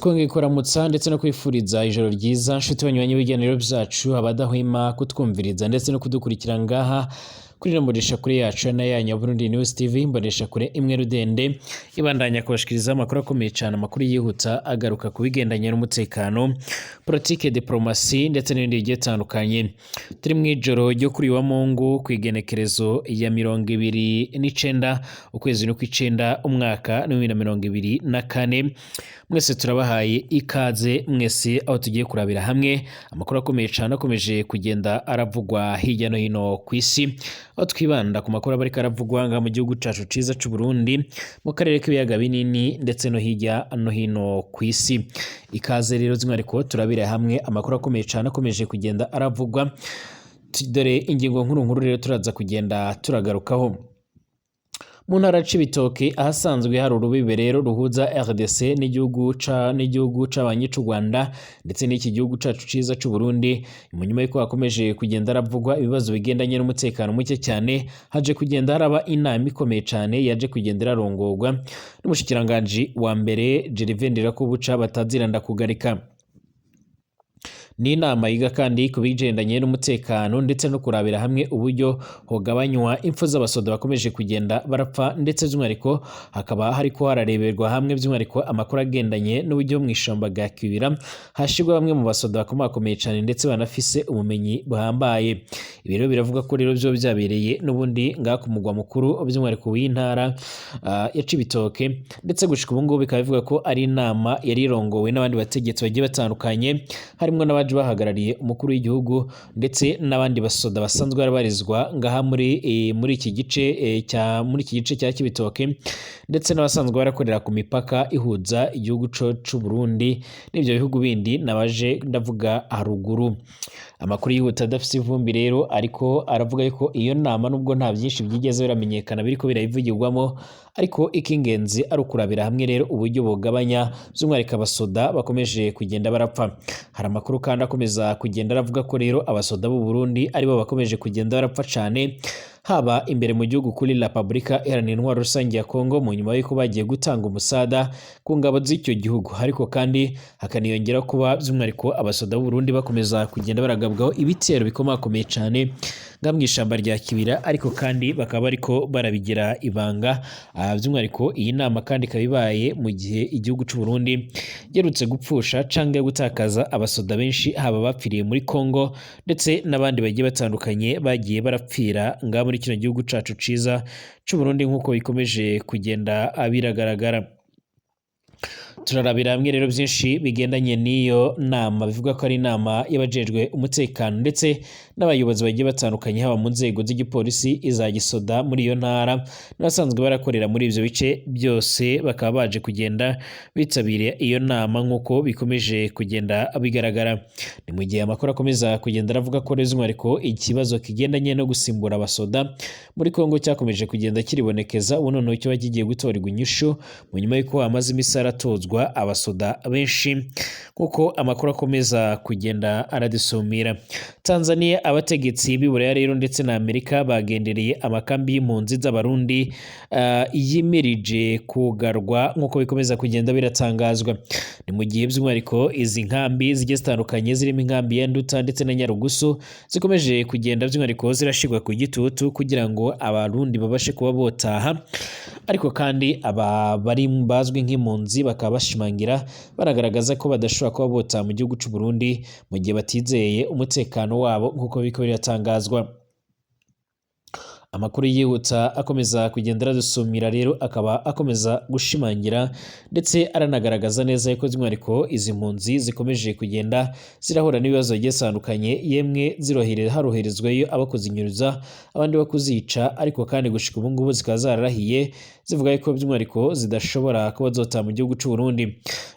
Twongeye kuramutsa ndetse no kwifuriza ijoro ryiza nshuti banywanyi b'ibiganiro byacu, abadahwema kutwumviriza ndetse no kudukurikira ngaha kuri ino mboneshakure yacu na yanyu ya Burundi News TV, imboneshakure imwe rudende ibandanya kubashikiriza amakuru akomeye cyane, amakuru yihuta agaruka ku bigendanye n'umutekano, politike, diplomasi ndetse n'ibindi bigiye bitandukanye. Turi mu ijoro ryo kuri wa Mungu ku igenekerezo ya 29 ukwezi n'ukw'icenda umwaka 2024. Mwese turabahaye ikaze mwese aho tugiye kurabira hamwe amakuru akomeye cyane akomeje kugenda aravugwa hirya no hino ku isi, aho twibanda ku makuru aba ariko aravugwa ngaha mu gihugu cacu ciza c'u Burundi, mu karere k'ibiyaga binini ndetse no hirya no hino ku isi. Ikaze rero by'umwihariko turabira hamwe amakuru akomeye cyane akomeje kugenda aravugwa. Dore ingingo nkuru nkuru rero turaza kugenda turagarukaho. Mu ntara Cibitoke, ahasanzwe hari urubibe rero ruhuza RDC n'igihugu c'abanyi c'u Rwanda ndetse n'iki gihugu cacu ciza c'u Burundi, mu nyuma y'uko hakomeje kugenda haravugwa ibibazo bigendanye n'umutekano muke cyane, haje kugenda haraba inama ikomeye cyane yaje kugenda irarongorwa n'umushikiranganji wa mbere Gervais Ndirakobuca bataziranda kugarika. Ni inama yiga kandi ku bigendanye n'umutekano ndetse no kurabira hamwe uburyo hogabanywa impfu z'abasoda bakomeje kugenda barapfa, ndetse by'umwihariko hakaba hariko harareberwa hamwe by'umwihariko amakuru agendanye n'uburyo mu ishamba rya Kibira hashirwa bamwe mu basoda bakomakomeye cyane ndetse banafise ubumenyi buhambaye. Ibi rero biravuga ko rero byo byabereye n'ubundi ngaha ku mugwa mukuru by'umwihariko w'intara ya Cibitoke, ndetse gushika ubu ngubu bikaba bivuga ko ari inama yari irongowe n'abandi bategetsi bagiye batandukanye, harimwo n'abaje bahagarariye umukuru w'igihugu ndetse n'abandi basoda basanzwe barabarizwa ngaha muri iki gice cya muri iki gice cya Cibitoke, ndetse n'abasanzwe barakorera ku mipaka ihuza igihugu c'u Burundi n'ibyo bihugu bindi nabaje ndavuga haruguru. Amakuru yihuta adafise ivumbi rero ariko aravuga yuko iyo nama, nubwo nta byinshi byigeze biramenyekana biriko birayivugirwamo, ariko ikingenzi ari ukurabira hamwe rero uburyo bugabanya by'umwihariko abasoda bakomeje kugenda barapfa. Hari amakuru kandi akomeza kugenda aravuga ko rero abasoda b'u Burundi aribo bakomeje kugenda barapfa cane, haba imbere mu gihugu kuri La Republika Iharanira Intwaro Rusange ya Kongo, mu nyuma y'uko bagiye gutanga umusada ku ngabo z'icyo gihugu, ariko kandi hakaniyongera kuba by'umwihariko abasoda b'u Burundi bakomeza kugenda baragabwaho ibitero bikomakomeye cane nga mu ishamba rya Kibira, ariko kandi bakaba bariko barabigira ibanga. By'umwihariko iyi nama kandi ikaba ibaye mu gihe igihugu c'u Burundi giherutse gupfusha canke gutakaza abasoda benshi, haba bapfiriye muri Kongo ndetse n'abandi bagiye batandukanye bagiye barapfira ngaha muri kino gihugu cacu ciza c'u Burundi, nk'uko bikomeje kugenda biragaragara. Turarabira hamwe rero byinshi bigendanye n'iyo nama bivuga ko ari inama y'abajejwe umutekano ndetse n'abayobozi bagiye batandukanye, haba mu nzego z'igipolisi, iza gisoda muri iyo ntara n'abasanzwe barakorera muri ivyo bice byose, bakaba baje kugenda bitabiriye iyo nama nk'uko bikomeje kugenda bigaragara. Ni mu gihe amakuru akomeza kugenda aravuga ko rero by'umwihariko ikibazo kigendanye no gusimbura abasoda muri Kongo cyakomeje kugenda kiribonekeza, ubu noneho kiba kigiye gutorerwa inyishu mu nyuma y'uko hamaze imisi haratozwa abasoda benshi, nk'uko amakuru akomeza kugenda aradusumira. Tanzania, abategetsi b'i Buraya rero ndetse na Amerika bagendereye amakambi y'impunzi z'Abarundi yimirije kugarwa, nk'uko bikomeza kugenda biratangazwa. Ni mu gihe by'umwihariko izi nkambi zigiye zitandukanye zirimo inkambi ya Nduta ndetse na Nyarugusu zikomeje kugenda by'umwihariko zirashirwa ku gitutu kugira ngo Abarundi babashe kuba botaha, ariko kandi aba bari bazwi nk'impunzi bakaba bashimangira banagaragaza ko badashobora kuba botaha mu gihugu c'u Burundi mu gihe batizeye umutekano wabo, nk'uko biriko biratangazwa. Amakuru yihuta akomeza kugenda aradusumira rero akaba akomeza gushimangira ndetse aranagaragaza neza yuko by'umwihariko izi mpunzi zikomeje kugenda zirahura n'ibibazo bigiye bitandukanye, yemwe haroherezwayo abakuzinyuruza abandi bakuzica, ariko kandi gushika ubu ngubu zikaba zararahiye zivuga yuko by'umwihariko zidashobora kuba zotaha mu gihugu c'u Burundi.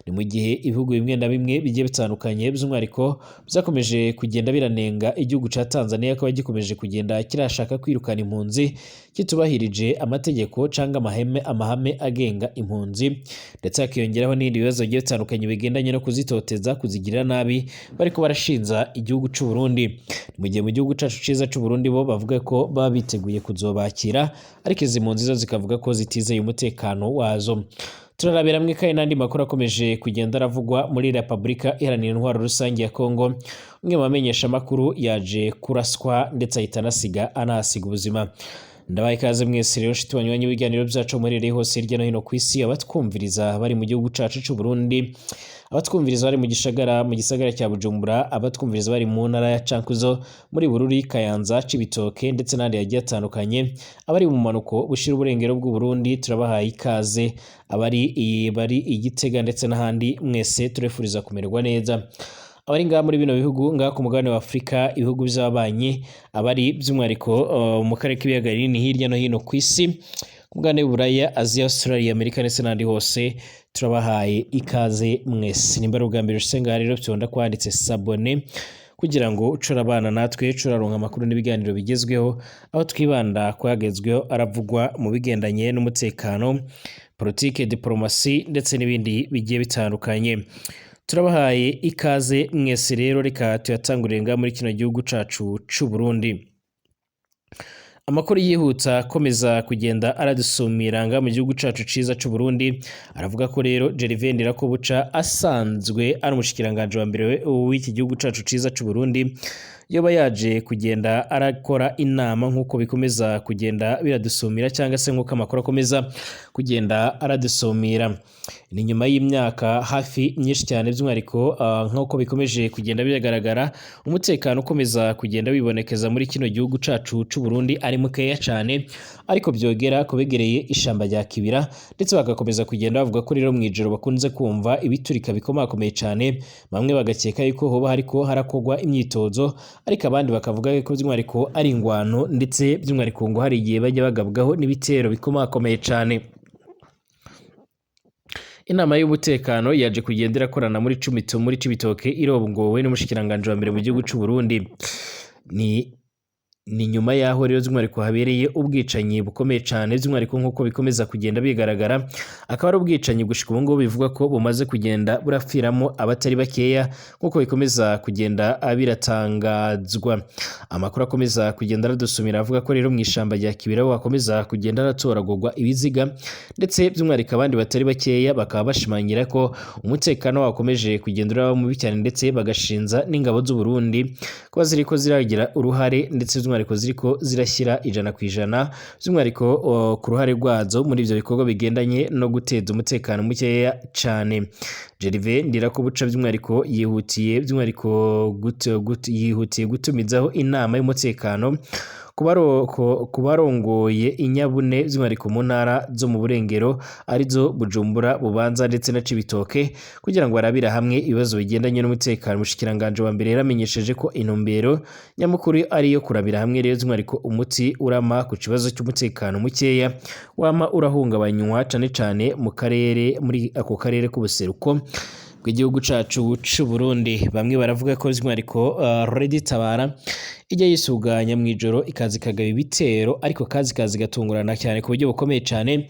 Ni mu gihe ibihugu bimwe na bimwe bigiye bitandukanye by'umwihariko byakomeje kugenda biranenga igihugu ca Tanzania kuba gikomeje kugenda kirashaka kwirukana impunzi kitubahirije amategeko canke amahame agenga impunzi, ndetse hakiyongeraho n'ibindi bibazo bigiye bitandukanye bigendanye no kuzitoteza, kuzigirira nabi bariko barashinza igihugu c'u Burundi. Mu gihe mu gihugu cacu ciza c'u Burundi bo bavuga ko baba biteguye kuzobakira, ariko izi mpunzi zo zikavuga ko zitizeye umutekano wazo. Turarabira hamwe kandi n'andi makuru akomeje kugenda aravugwa muri Repubulika Iharanira Intwaro Rusange ya Kongo. Umwe mu bamenyesha amakuru yaje kuraswa ndetse ahita anahasiga ubuzima. Ndabaye ikaze mwese rero nshuti banywanyi b'ibiganiro byacu muherereye hose hirya no hino ku isi, abatwumviriza bari mu gihugu cacu c'u Burundi, abatwumviriza bari mu gisagara cya Bujumbura, abatwumviriza bari mu ntara ya Cankuzo, muri Bururi, Kayanza, Cibitoke ndetse n'ahandi hagiye hatandukanye, abari mu manuko bushira uburengero bw'u Burundi turabahaye ikaze, abari bari i Gitega ndetse n'ahandi mwese turifuriza kumererwa neza. Abari ngaha muri bino bihugu ngaha ku mugabane wa Afurika, ibihugu by'ababanyi, abari by'umwihariko mu karere k'ibiyaga binini hirya no hino ku isi, ku mugabane w'Uburaya, Aziya, Australia, Amerika ndetse n'ahandi hose turabahaye ikaze mwese. Nimba ari ubwa mbere ushitse ngaha rero fyonda kwanditse s'abonner kugira ngo uce urabana natwe, uce uraronka amakuru n'ibiganiro bigezweho, aho twibanda kuyagezweho aravugwa mu bigendanye n'umutekano, politike, diplomasi ndetse n'ibindi bigiye bitandukanye. Turabahaye ikaze mwese rero, reka tuyatangurire ngaha muri kino gihugu cacu c'u Burundi. Amakuru yihuta akomeza kugenda aradusumira ngaha mu gihugu cacu ciza c'u Burundi aravuga ko rero Gervais Ndirakobuca asanzwe ari umushikiranganje wa mbere w'iki gihugu cacu ciza c'u Burundi yoba yaje kugenda arakora inama nk'uko bikomeza kugenda biradusumira, cyangwa se nk'uko amakuru akomeza kugenda aradusumira. Ni nyuma y'imyaka hafi myinshi cyane, by'umwihariko nk'uko bikomeje kugenda bigaragara, umutekano ukomeza kugenda wibonekeza muri kino gihugu cacu c'u Burundi ari mukeya cyane, ariko byogera kubegereye ishamba rya Kibira, ndetse bagakomeza kugenda bavuga ko rero mw'ijoro bakunze kumva ibiturika bikomakomeye cyane, bamwe bagakeka yuko hoba hariko harakogwa imyitozo, ariko abandi bakavuga ko by'umwihariko ari ingwano, ndetse by'umwihariko ngo hari igihe bajya bagabwaho n'ibitero bikomakomeye cyane. Inama y'umutekano yaje kugenda irakorana muri Cumito muri Cibitoke irongowe n'umushikiranganje wa mbere mu gihugu c'u Burundi. Ni nyuma yaho rero by'umwihariko habereye ubwicanyi bukomeye cyane, by'umwihariko nk'uko bikomeza kugenda bigaragara, akaba ari ubwicanyi gushika ubu ngubu bivugwa ko bumaze kugenda burapfiramo abatari bakeya nk'uko bikomeza kugenda biratangazwa. Amakuru akomeza kugenda aradusumira avuga ko rero mu ishamba rya Kibira hakomeza kugenda haratoragurwa ibiziga, ndetse by'umwihariko abandi batari bakeya bakaba bashimangira ko umutekano wakomeje kugenda uraba mubi cyane, ndetse bagashinza n'ingabo z'u Burundi kuba ziriko ziragira uruhare, ndetse by'umwihariko ziriko zirashyira 100% by'umwihariko ku ruhare rwazo muri ivyo bikorwa bigendanye no guteza umutekano mukeya cane. Gervais Ndirakobuca by'umwihariko yihutiye by'umwihariko yihutiye gutumizaho inama y'umutekano ku barongoye inyabune by'umwihariko mu ntara zo mu burengero arizo Bujumbura, Bubanza ndetse na Cibitoke, kugira ngo barabire hamwe ibibazo bigendanye n'umutekano. Umushikiranganje wa mbere yaramenyesheje ko intumbero nyamukuru ari iyo kurabira hamwe rero by'umwihariko umuti urama ku kibazo cy'umutekano mukeya wama urahungabanywa cane cane mu karere, muri ako karere k'ubuseruko bw'igihugu cacu c'u Burundi. Bamwe baravuga ko by'umwihariko Red Tabara ijya yisuganya mw'ijoro ikaza ikagaba ibitero, ariko kazi kazi gatungurana cyane ku buryo bukomeye cyane.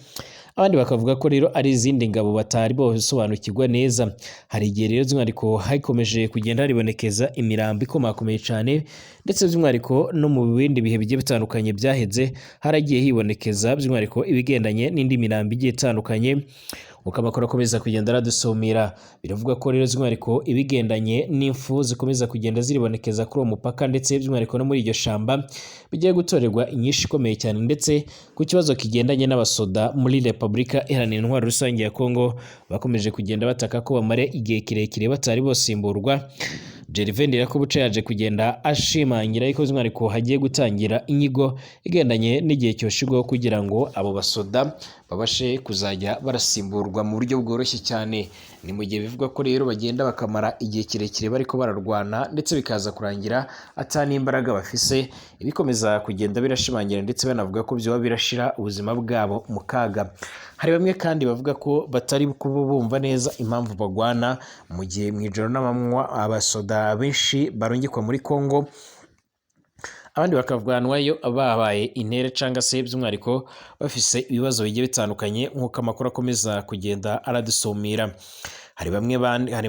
Abandi bakavuga ko rero ari izindi ngabo batari bosobanukirwa neza. Hari igihe rero by'umwihariko hakomeje kugenda haribonekeza imirambo ikomakomeye cyane, ndetse by'umwihariko no mu bindi bihe bigiye bitandukanye byaheze haragiye hibonekeza by'umwihariko ibigendanye n'indi mirambo igiye itandukanye. Uko amakuru akomeza kugenda aradusumira, biravuga ko rero by'umwihariko ibigendanye n'imfu zikomeza kugenda ziribonekeza kuri uwo mupaka, ndetse by'umwihariko no muri iryo shamba, bigiye gutorerwa inyinshi ikomeye cyane, ndetse ku kibazo kigendanye n'abasoda muri Repubulika Iharanira Intwaro Rusange ya Kongo bakomeje kugenda bataka ko bamara igihe kirekire batari bosimburwa. Gervais Ndirakobuca yaje kugenda ashimangira yuko by'umwihariko hagiye gutangira inyigo igendanye n'igihe cyoshirwaho kugira ngo abo basoda babashe kuzajya barasimburwa mu buryo bworoshye cyane. Ni mu gihe bivugwa ko rero bagenda bakamara igihe kirekire bariko bararwana, ndetse bikaza kurangira ata n'imbaraga bafise, ibikomeza kugenda birashimangira ndetse banavuga ko byoba birashira ubuzima bwabo mu kaga. Hari bamwe kandi bavuga ko batari kuba bumva neza impamvu bagwana mu gihe mw'ijoro n'amanywa abasoda benshi barungikwa muri Kongo, abandi bakavanwayo babaye intere cyangwa se by'umwihariko bafise ibibazo bigiye bitandukanye, nk'uko amakuru akomeza kugenda aradusumira. Hari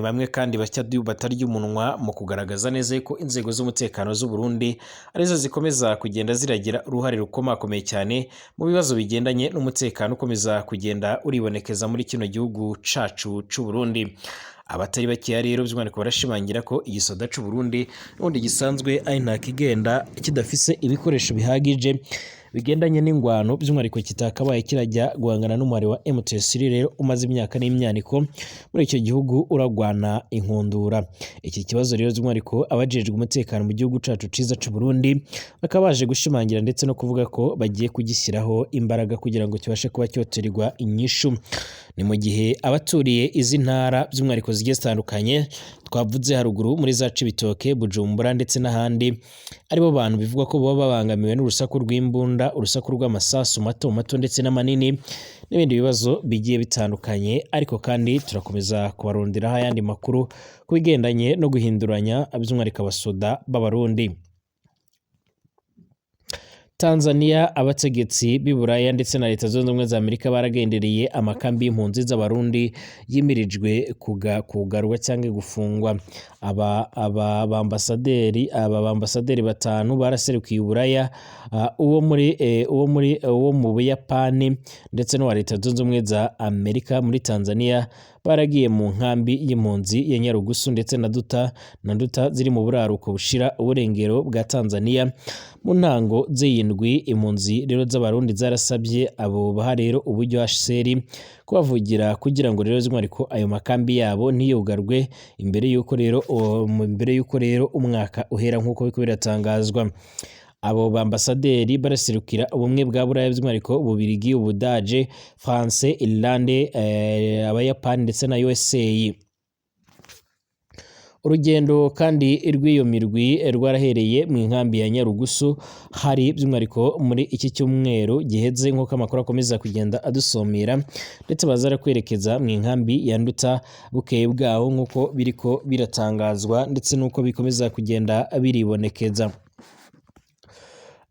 bamwe kandi batarya umunwa mu kugaragaza neza ko inzego z'umutekano z'u Burundi arizo zikomeza kugenda ziragira uruhare rukomakomeye cyane mu bibazo bigendanye n'umutekano ukomeza kugenda uribonekeza muri kino gihugu cacu c'u Burundi. Abatari bakeya rero by'umwihariko barashimangira ko igisoda c'u Burundi n'ubundi gisanzwe ari nta kigenda kidafise ibikoresho bihagije bigendanye n'ingwano, by'umwihariko kitakabaye kirajya guhangana n'umuhari wa M23 rero umaze imyaka n'imyaniko muri icyo gihugu uragwana inkundura. Iki kibazo rero by'umwihariko abajejwe umutekano mu gihugu cacu ciza c'u Burundi bakaba baje gushimangira ndetse no kuvuga ko bagiye kugishyiraho imbaraga kugira ngo kibashe kuba cyoterwa inyishu. Ni mu gihe abaturiye izi ntara by'umwihariko zigiye zitandukanye twavuze haruguru muri za Cibitoke, Bujumbura ndetse n'ahandi, aribo bantu bivugwa ko baba babangamiwe n'urusaku rw'imbunda, urusaku rw'amasasu mato mato ndetse n'amanini n'ibindi bibazo bigiye bitandukanye. Ariko kandi turakomeza kubaronderaho ayandi makuru ku bigendanye no guhinduranya by'umwihariko abasoda b'Abarundi. Tanzania, abategetsi b'i Buraya ndetse na Leta Zunze Ubumwe za Amerika baragendereye amakambi y'impunzi z'Abarundi yimirijwe kugarwa cyangwa gufungwa. Aba bambasaderi batanu baraserukiye Uburaya, uwo mu Buyapani ndetse n'uwa Leta Zunze Ubumwe za Amerika muri Tanzania baragiye mu nkambi y'impunzi ya Nyarugusu ndetse na Nduta ziri mu buraruko bushira uburengero bwa Tanzania. Mu ntango z'iyindwi, impunzi rero z'Abarundi zarasabye abo baha rero uburyo HCR kubavugira kugira ngo rero by'umwihariko ayo makambi yabo ntiyugarwe imbere y'uko rero umwaka uhera, nk'uko biriko biratangazwa. Abo bambasaderi baraserukira Ubumwe bwa Buraya, by'umwihariko Ububirigi, Ubudage, France, Irlande, Abayapani ndetse na USA. Urugendo kandi rw'iyo mirwi rwarahereye mu nkambi ya Nyarugusu hari by'umwihariko muri iki cyumweru giheze, nk'uko amakuru akomeza kugenda adusomera, ndetse baza kwerekeza mu nkambi ya Nduta bukeye bwaho, nk'uko biriko biratangazwa ndetse n'uko bikomeza kugenda biribonekeza.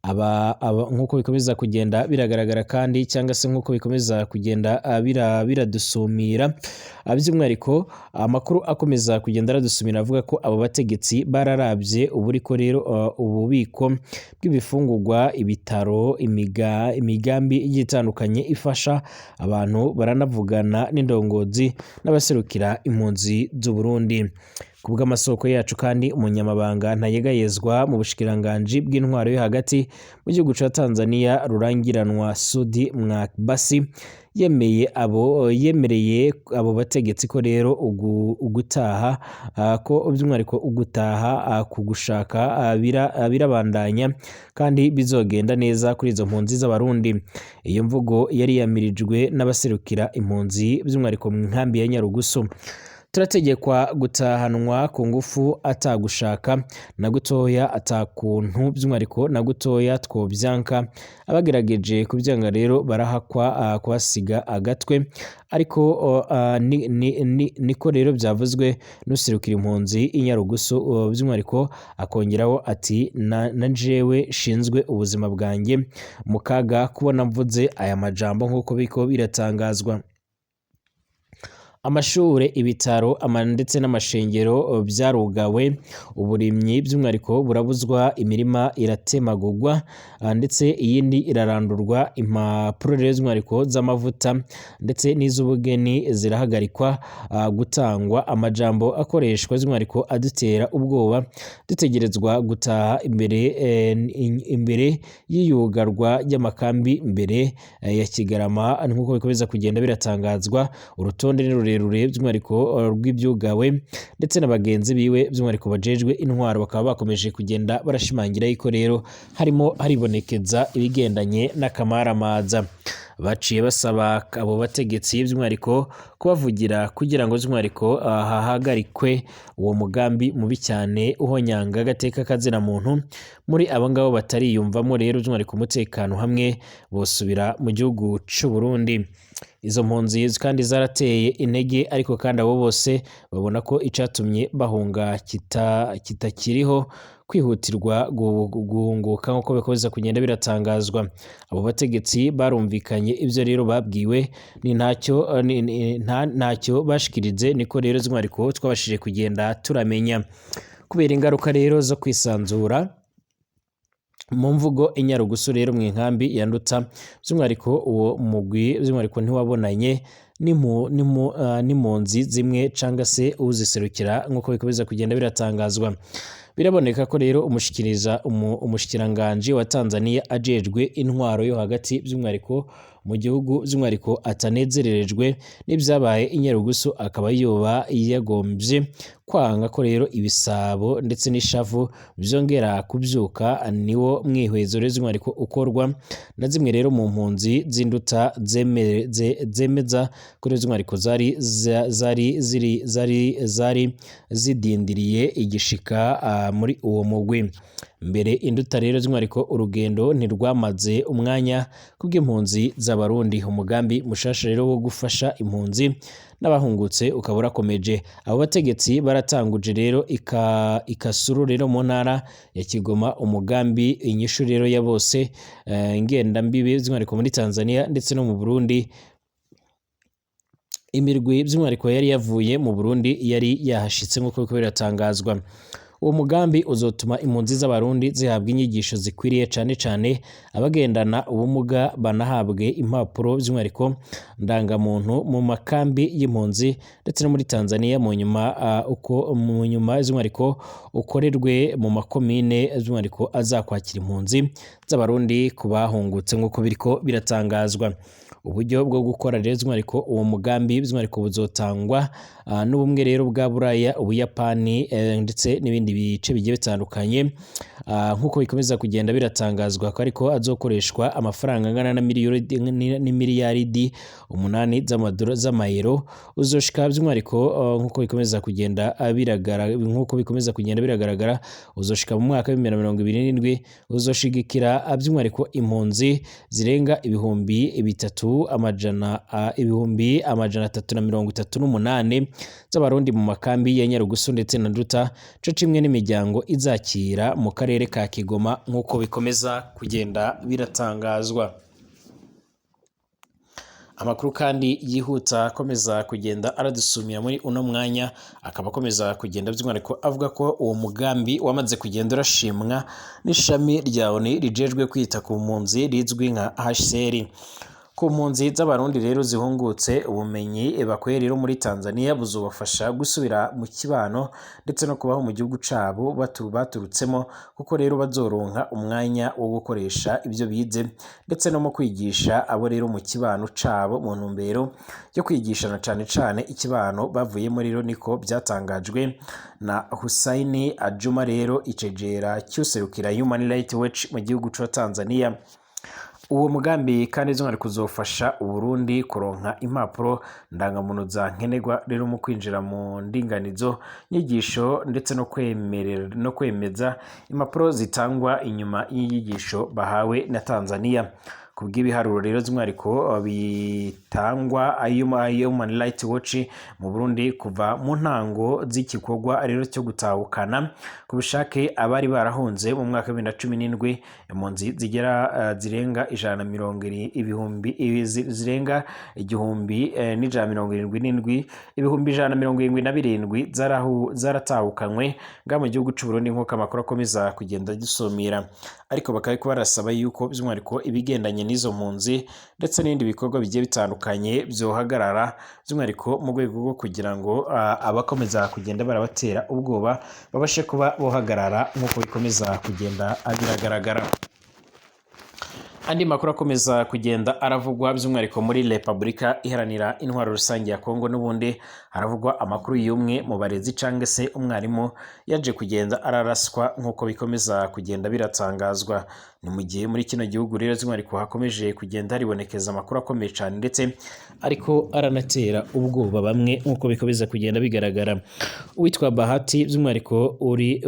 Aba nk'uko bikomeza kugenda biragaragara kandi, cyangwa se nk'uko bikomeza kugenda biradusumira, by'umwihariko amakuru akomeza kugenda aradusumira avuga ko abo bategetsi bararabye uburiko rero ububiko bw'ibifungurwa, ibitaro, imigambi igiye itandukanye ifasha abantu, baranavugana n'indongozi n'abaserukira impunzi z'u Burundi. Ku bw'amasoko yacu kandi, umunyamabanga ntayegayezwa mu bushikiranganji bw'intwaro yo hagati mu gihugu ca Tanzania, Rurangiranwa Sudi Mwakibasi, yemereye abo bategetsi ko rero ugutaha ko by'umwihariko ugutaha ku gushaka birabandanya kandi bizogenda neza kuri izo mpunzi z'Abarundi. Iyo mvugo yari yamirijwe n'abaserukira impunzi by'umwihariko mu nkambi ya Nyarugusu. Turategekwa gutahanwa ku ngufu atagushaka na gutoya, atakuntu by'umwihariko na gutoya twobyanka. Abagerageje kubyanga rero barahakwa kuhasiga agatwe, ariko niko rero byavuzwe n'userukira impunzi i Nyarugusu, by'umwihariko akongeraho ati na jewe shinzwe ubuzima bwanjye mu kaga kubona mvuze aya majambo, nk'uko biriko biratangazwa. Amashure, ibitaro ndetse n'amashengero byarugawe, uburimyi by'umwihariko burabuzwa, imirima iratemagurwa ndetse iyindi irarandurwa, impapuro rero by'umwihariko z'amavuta ndetse n'iz'ubugeni zirahagarikwa gutangwa. Amajambo akoreshwa by'umwihariko adutera ubwoba, dutegerezwa gutaha imbere y'iyugarwa ry'amakambi mbere ya Kigarama, nk'uko bikomeza kugenda biratangazwa. Urutonde ni rurerure by'umwihariko rw'ibyugawe, ndetse na bagenzi biwe by'umwihariko bajejwe intwaro bakaba bakomeje kugenda barashimangira yuko rero harimo haribonekeza ibigendanye n'akamaramaza. Baciye basaba abo bategetsi by'umwihariko kubavugira kugira ngo by'umwihariko hahagarikwe uwo mugambi mubi cyane uhonyanga agateka kazina muntu. Muri abo ngabo batariyumvamo rero by'umwihariko umutekano hamwe bosubira mu gihugu c'u Burundi. Izo mpunzi kandi zarateye intege, ariko kandi abo bose babona ko icatumye bahunga kitakiriho kwihutirwa guhunguka nk'uko bikomeza kugenda biratangazwa. Abo bategetsi barumvikanye, ivyo rero babwiwe ni ntacyo ntacyo bashikirize, niko rero by'umwihariko twabashije kugenda turamenya. Kubera ingaruka rero zo kwisanzura mu mvugo inyarugusu rero mu inkambi ya Nduta, by'umwihariko uwo mugwi by'umwihariko ntiwabonanye n'impunzi zimwe canga se uziserukira nk'uko bikomeza kugenda biratangazwa. Biraboneka ko rero umushikiranganje wa Tanzania ajejwe intwaro yo hagati by'umwihariko mu gihugu by'umwihariko atanezererejwe n'ibyabaye inyarugusu, akaba yoba yagombye kwanga ko rero ibisabo ndetse n'ishavu byongera kubyuka. Niwo mwihwezo rero by'umwihariko ukorwa na zimwe rero mu mpunzi z'induta zemeza ko rero by'umwihariko zari zidindiriye igishika muri uwo mugwi. Mbere induta rero by'umwihariko urugendo ntirwamaze umwanya kubw'impunzi z'Abarundi. Umugambi mushasha rero wo gufasha impunzi n'abahungutse ukaba urakomeje. Abo bategetsi baratanguje rero ikasuru rero mu ntara ya Kigoma umugambi inyishu rero ya bose ngendambibe by'umwihariko muri Tanzania ndetse no mu Burundi. Imirwi by'umwihariko yari yavuye mu Burundi yari yahashitse nk'uko biriko biratangazwa. Uwo mugambi uzotuma impunzi z'Abarundi zihabwa inyigisho zikwiriye, cane cane abagendana ubumuga banahabwe impapuro by'umwihariko ndangamuntu mu makambi y'impunzi ndetse no muri Tanzania, mu nyuma uko mu nyuma by'umwihariko ukorerwe mu makomine by'umwihariko azakwakira impunzi z'Abarundi ku bahungutse nk'uko biriko biratangazwa. Uburyo bwo gukora rero by'umwihariko uwo mugambi by'umwihariko buzotangwa n'ubumwe rero bwa Buraya, Ubuyapani ndetse n'ibindi bice bigiye bitandukanye, nk'uko bikomeza kugenda biratangazwa ko ariko azokoreshwa amafaranga angana na miliyaridi 8 z'amayero, uzoshika by'umwihariko nk'uko bikomeza kugenda nk'uko bikomeza kugenda biragaragara, uzoshika mu mwaka wa 2027, uzoshigikira by'umwihariko impunzi zirenga 338,000 z'Abarundi mu makambi ya Nyarugusu ndetse na Nduta, co kimwe n'imiryango izakira mu karere ka Kigoma nk'uko bikomeza kugenda biratangazwa. Amakuru kandi yihuta akomeza kugenda aradusumira muri uno mwanya, akaba akomeza kugenda by'umwihariko avuga ko uwo mugambi wamaze kugenda urashimwa n'ishami rya ONU rijejwe kwita ku mpunzi rizwi nka HCR. Ku mpunzi z'Abarundi rero zihungutse, ubumenyi bakuye rero muri Tanzania buzobafasha gusubira mu kibano ndetse no kubaho mu gihugu cabo baturutsemo, kuko rero bazoronka umwanya wo gukoresha ibyo bize ndetse no mu kwigisha abo rero mu kibano cabo, mu ntumbero yo kwigishana cane cane ikibano bavuyemo rero, niko byatangajwe na Hussaini Ajuma rero icegera cyuserukira Human Rights Watch mu gihugu ca Tanzania. Uwo mugambi kandi by'umwihariko uzofasha Uburundi kuronka impapuro ndangamuntu za nkenerwa rero mu kwinjira mu ndinganizo nyigisho ndetse no kwemeza impapuro zitangwa inyuma y'inyigisho bahawe na Tanzania. Kubw'ibiharuro rero by'umwihariko bitangwa Human Rights Watch mu Burundi, kuva mu ntango z'igikorwa rero cyo gutahukana ku bushake abari barahunze mu mwaka wa 2017, impunzi zigera zirenga ijana mirongo ibihumbi zirenga 1177, 177,000 zaratahukanywe nga mu gihugu c'u Burundi, nk'uko amakuru akomeza kugenda gisumira. Ariko bakaba barasaba yuko by'umwihariko ibigendanye n'izo mpunzi ndetse n'ibindi bikorwa bigiye bitandukanye byohagarara, by'umwihariko mu rwego rwo kugira ngo abakomeza kugenda barabatera ubwoba babashe kuba bohagarara nk'uko bikomeza kugenda biragaragara. Andi makuru akomeza kugenda aravugwa by'umwihariko muri Repubulika Iharanira Intwaro Rusange ya Kongo, n'ubundi haravugwa amakuru y'umwe mu barezi cyangwa se umwarimu yaje kugenda araraswa nk'uko bikomeza kugenda biratangazwa. Ni mu gihe muri kino gihugu rero by'umwihariko hakomeje kugenda haribonekeza amakuru akomeye cyane ndetse ariko aranatera ubwoba bamwe nk'uko bikomeza kugenda bigaragara. Uwitwa Bahati by'umwihariko uri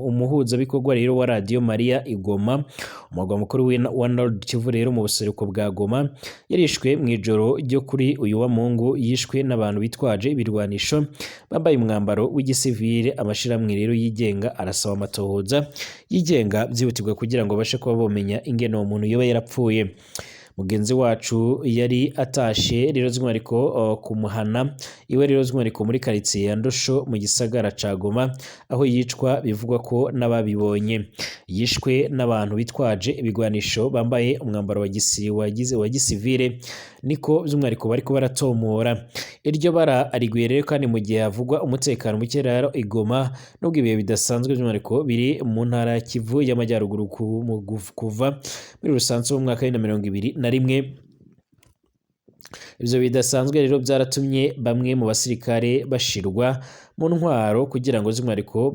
umuhuzabikorwa rero wa Radio Maria Igoma, umurwa mukuru mukuru wa Nord Kivu rero mu buseruko bwa Goma yarishwe mu ijoro ryo kuri uyu wa Mungu, yishwe n'abantu bitwaje ibirwanisho bambaye umwambaro w'igisivile. Amashirahamwe rero yigenga arasaba amatohoza yigenga byihutirwa kugira ngo babashe kuba bomenya ingene uwo muntu yoba yarapfuye. Mugenzi wacu yari atashe rero by'umwihariko kumuhana iwe rero by'umwihariko muri karitsiye ya Ndosho mu gisagara ca Goma aho yicwa. Bivugwa ko n'ababibonye yishwe n'abantu bitwaje ibigwanisho bambaye umwambaro wa gisi wagize wa gisivile, niko by'umwihariko bariko baratomora. Iryo bara ariguye rero kandi mu gihe havugwa umutekano muke rero i Goma, nubwo ibihe bidasanzwe by'umwihariko biri mu ntara ya Kivu y'Amajyaruguru kuva muri rusanzwe mu mwaka wa 2021. Ivyo bidasanzwe rero byaratumye bamwe mu basirikare bashirwa mu ntwaro kugira ngo by'umwihariko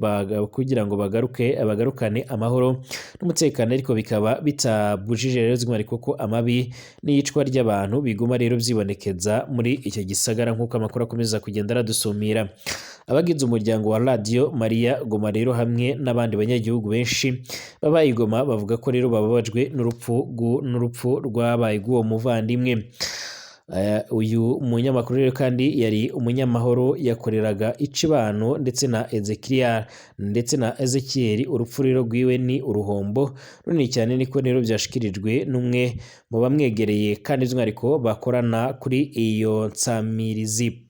kugira ngo bagaruke bagarukane amahoro n'umutekano, ariko bikaba bitabujije rero by'umwihariko ko amabi n'iyicwa ry'abantu biguma rero vyibonekeza muri icyo gisagara, nk'uko amakuru akomeza kugenda aradusumira. Abagize umuryango wa Radio Maria Goma rero hamwe n'abandi banyagihugu benshi babaye i Goma bavuga ko rero bababajwe n'urupfu rwabaye rw'uwo muvandimwe. Uyu munyamakuru rero kandi yari umunyamahoro, yakoreraga icibano ndetse na Ezekiel ndetse na Ezekiel. Urupfu rero rwiwe ni uruhombo runini cyane, niko rero byashikirijwe n'umwe mu bamwegereye kandi by'umwihariko bakorana kuri iyo nsamirizi.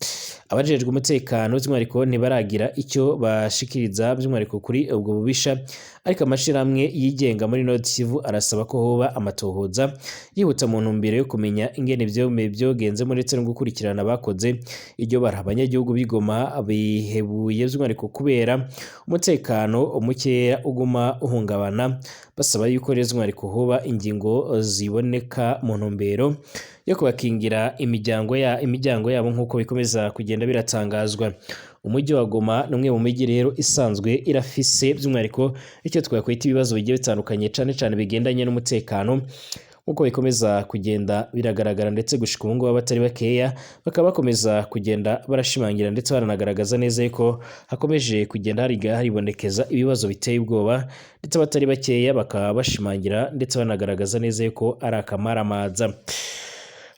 Abajejwe umutekano by'umwihariko ntibaragira icyo bashikiriza by'umwihariko kuri ubwo bubisha, ariko amashirahamwe yigenga muri Nord Kivu arasaba ko hoba amatohoza yihuta mu ntumbero yo kumenya ingene vyogenzemo ndetse no gukurikirana abakoze iryo bara. Abanyagihugu b'i Goma bihebuye by'umwihariko kubera umutekano mukeya uguma uhungabana, basaba yuko rero by'umwihariko hoba ingingo ziboneka mu ntumbero yo kubakingira imiryango yabo, nk'uko bikomeza kugenda biratangazwa. Umujyi wa Goma ni umwe mu mijyi rero isanzwe irafise by'umwihariko icyo twakwita ibibazo bigiye bitandukanye, cane cane bigendanye n'umutekano, nk'uko bikomeza kugenda biragaragara. Ndetse gushika ubu ngubu abatari bakeya bakaba bakomeza kugenda barashimangira ndetse baranagaragaza neza yuko hakomeje kugenda haribonekeza ibibazo biteye ubwoba, ndetse abatari bakeya bakaba bashimangira ndetse banagaragaza neza yuko ari akamaramaza.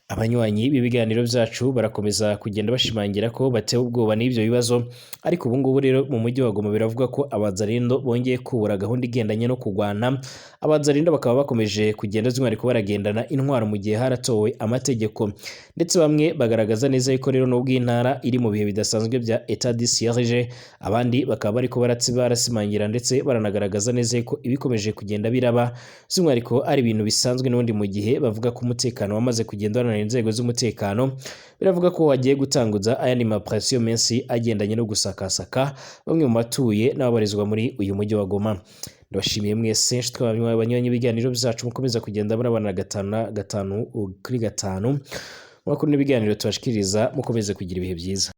Abanywanyi b'ibiganiro byacu barakomeza kugenda bashimangira ko batewe ubwoba n'ibyo bibazo, ariko ubu ngubu rero mu mujyi wa Goma biravuga ko abazarindo bongeye kubura gahunda igendanye no kurwana. Abazarindo bakaba bakomeje kugenda by'umwihariko baragendana intwaro mu gihe haratowe amategeko, ndetse bamwe bagaragaza neza yuko rero nubwo intara iri mu bihe bidasanzwe bya état de siège, abandi bakaba bariko barasimangira ndetse baranagaragaza neza yuko ibikomeje kugenda biraba by'umwihariko ari ibintu bisanzwe n'ubundi, mu gihe bavuga ko umutekano wamaze kugenda wananira inzego z'umutekano. Biravuga ko hagiye gutanguza ayandi ma opérations menshi agendanye no gusakasaka bamwe mu batuye n'ababarizwa muri uyu mujyi wa Goma. Ndabashimiye mwese nshuti banywanyi ibiganiro byacu, mukomeza kugenda murabana gatanu na gatanu kuri gatanu makuru n'ibiganiro tubashikiriza. Mukomeze kugira ibihe byiza.